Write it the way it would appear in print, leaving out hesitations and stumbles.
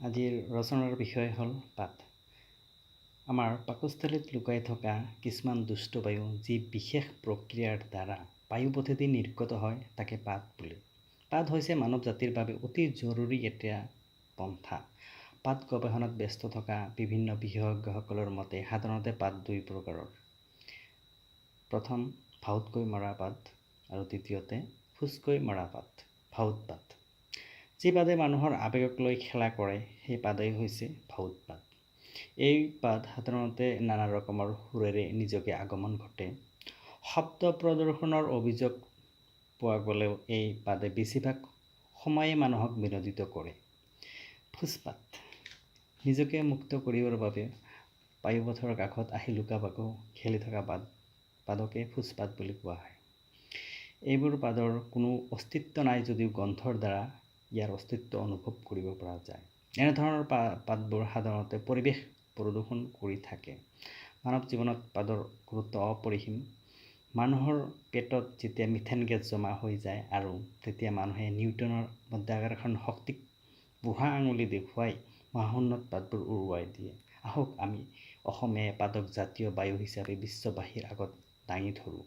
আজিৰ ৰচনাৰ বিষয় হ'ল পাত। আমাৰ পাকস্থলীত লুকাই থকা কিছুমান দুষ্ট বায়ু যি বিশেষ প্ৰক্ৰিয়াৰ দ্বাৰা বায়ুপথেদি নিৰ্গত হয়, তাকে পাত বোলে। পাত হৈছে মানৱ জাতিৰ বাবে অতি জৰুৰী এটা পন্থা। পাত গৱেষণাত ব্যস্ত থকা বিভিন্ন বিশেষজ্ঞসকলৰ মতে সাধাৰণতে পাত দুই প্ৰকাৰৰ। প্ৰথম ভাউতকৈ মৰা পাত আৰু দ্বিতীয়তে ফুচকৈ মৰা পাত। ভাউত পাত: যি পাতে মানুহৰ আৱেগক লৈ খেলা কৰে, সেই পাতেই হৈছে ভাউত পাত। এই পাত সাধাৰণতে নানা ৰকমৰ সুৰেৰে নিজকে আগমন ঘটে। শব্দ প্ৰদূষণৰ অভিযোগ পোৱা গ'লেও এই পাতে বেছিভাগ সময়ে মানুহক বিনোদিত কৰে। ফুচপাত: নিজকে মুক্ত কৰিবৰ বাবে বায়ুপথৰ কাষত আহি লুকা-ভাকু খেলি থকা পাদকে ফুচপাত বুলি কোৱা হয়। এইবোৰ পাদৰ কোনো অস্তিত্ব নাই যদিও গন্ধৰ দ্বাৰা ইয়াৰ অস্তিত্ব অনুভৱ কৰিব পৰা যায়। এনেধৰণৰ পাতবোৰ সাধাৰণতে পৰিৱেশ প্ৰদূষণ কৰি থাকে। মানৱ জীৱনত পাদৰ গুৰুত্ব অপৰিসীম। মানুহৰ পেটত যেতিয়া মিথেন গেছ জমা হৈ যায় আৰু তেতিয়া মানুহে নিউটনৰ মাধ্যাকৰ্ষণ শক্তিক বুঢ়া আঙুলি দেখুৱাই মহাশূন্যত পাতবোৰ উৰুৱাই দিয়ে। আহক, আমি অসমীয়াই পাতক জাতীয় বায়ু হিচাপে বিশ্ববাসীৰ আগত দাঙি ধৰোঁ।